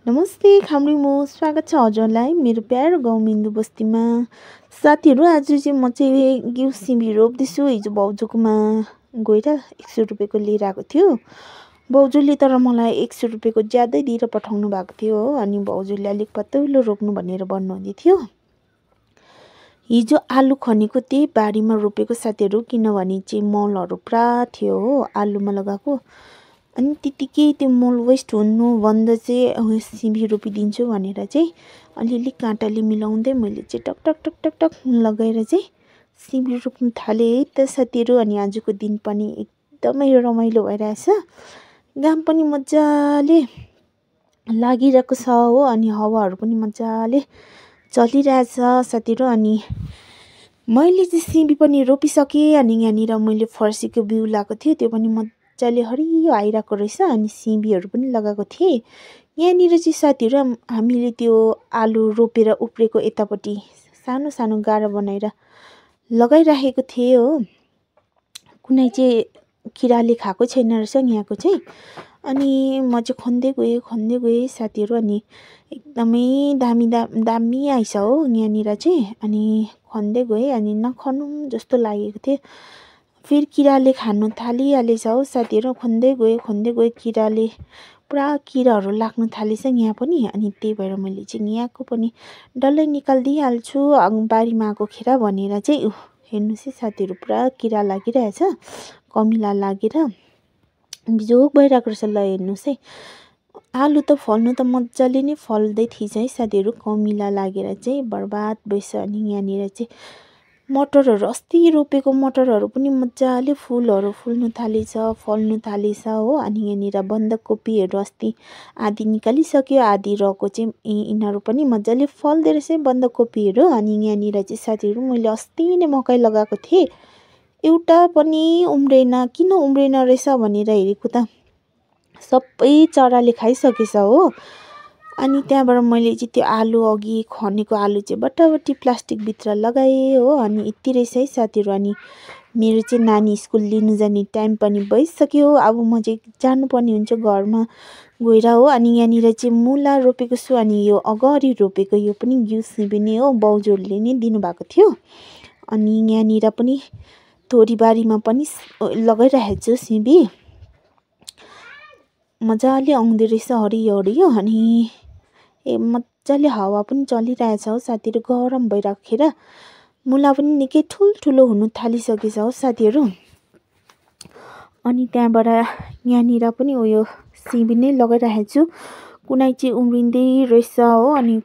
नमस्ते खामरी मो स्वागत छ हजुरलाई मेरो प्यारो गाउँ मिन्दु बस्तीमा। साथीहरू आज चाहिँ म चाहिँ घिउ सिमी रोप्दैछु। हिजो भाउजूकोमा गएर 100 रुपैयाँको लिएर आएको थियो। भाउजूले तर मलाई 100 रुपैयाँको ज्यादै दिएर पठाउनु भएको थियो हो। अनि भाउजूले अलिक पतलो रोप्नु भनेर भन्नुहुँदै थियो। हिजो आलु खनेको त्यही बारीमा रोपेको साथीहरू, किनभने चाहिँ मलहरू पुरा थियो हो आलुमा लगाएको। अनि त्यतिकै त्यो मल वेस्ट हुनुभन्द चाहिँ सिमी रोपिदिन्छु भनेर चाहिँ अलिअलि काँटाले मिलाउँदै मैले चाहिँ टक टक टक टक टक लगाएर चाहिँ सिमी रोप्नु थालेँ है त साथीहरू। अनि आजको दिन पनि एकदमै रमाइलो भइरहेछ। घाम पनि मजाले लागिरहेको छ हो। अनि हावाहरू पनि मजाले चलिरहेछ साथीहरू। अनि मैले चाहिँ सिमी पनि रोपिसकेँ। अनि यहाँनिर मैले फर्सीको बिउ लगाएको थिएँ, त्यो पनि मजाले हरियो आइरहेको रहेछ। अनि सिमीहरू पनि लगाएको थिएँ। यहाँनिर चाहिँ साथीहरू हामीले त्यो आलु रोपेर उब्रेको यतापट्टि सानो सानो गाडा बनाएर लगाइराखेको थिएँ हो। कुनै चाहिँ किराले खाएको छैन रहेछ यहाँको चाहिँ। अनि म चाहिँ खन्दै गएँ साथीहरू। अनि एकदमै दामी आइछ हो यहाँनिर चाहिँ। अनि खन्दै गएँ, अनि नखनौँ जस्तो लागेको थियो। फेरि किराले खानु थालिहालेछ हो साथीहरू। खन्दै गएँ किराले पुरा किराहरू लाग्नु थालेछ यहाँ पनि। अनि त्यही भएर मैले चाहिँ यहाँको पनि डल्लै निकालिदिइहाल्छु बारीमा आएको खेर भनेर चाहिँ। हेर्नुहोस् है साथीहरू, पुरा किरा लागिरहेछ, कमिला लागेर बिजोग भइरहेको रहेछ। ल हेर्नुहोस् है, आलु त फल्नु त मजाले नै फल्दै थिएछ है साथीहरू, कमिला लागेर चाहिँ बर्बाद भएछ। अनि यहाँनिर चाहिँ मटरहरू अस्ति रोपेको मटरहरू पनि मजाले फुलहरू फुल्नु थालेछ, फल्नु थालेछ हो। अनि यहाँनिर बन्दाकोपीहरू अस्ति आधी निकालिसक्यो, आधी रहेको चाहिँ यिनीहरू पनि मजाले फल्दो रहेछ बन्दाकोपीहरू। अनि यहाँनिर चाहिँ साथीहरू मैले अस्ति नै मकै लगाएको थिएँ, एउटा पनि उम्रेन। किन उम्रेन रहेछ भनेर हेरेको त सबै चराले खाइसकेछ हो। अनि त्यहाँबाट मैले चाहिँ त्यो आलु अघि खनेको आलु चाहिँ बट्टाबट्टी प्लास्टिकभित्र लगाएँ हो। अनि यति रहेछ है साथीहरू। अनि मेरो चाहिँ नानी स्कुल लिनु जाने टाइम पनि भइसक्यो। अब म चाहिँ जानुपर्ने हुन्छ घरमा गएर हो। अनि यहाँनिर चाहिँ मुला रोपेको छु। अनि यो अगाडि रोपेको यो पनि घिउ सिमी नै हो, भाउजूहरूले नै दिनुभएको थियो। अनि यहाँनिर पनि तोरीबारीमा पनि लगाइरहेको छु सिमी, मजाले आउँदो रहेछ हरियो हरियो। अनि मजाले हावा पनि चलिरहेछ हो साथीहरू, गरम भइराखेर मुला पनि निकै ठुल्ठुलो हुनु थालिसकेछ हो साथीहरू। अनि त्यहाँबाट यहाँनिर पनि उयो सिमी नै लगाइरहेको छु, कुनै चाहिँ उम्रिँदै रहेछ हो। अनि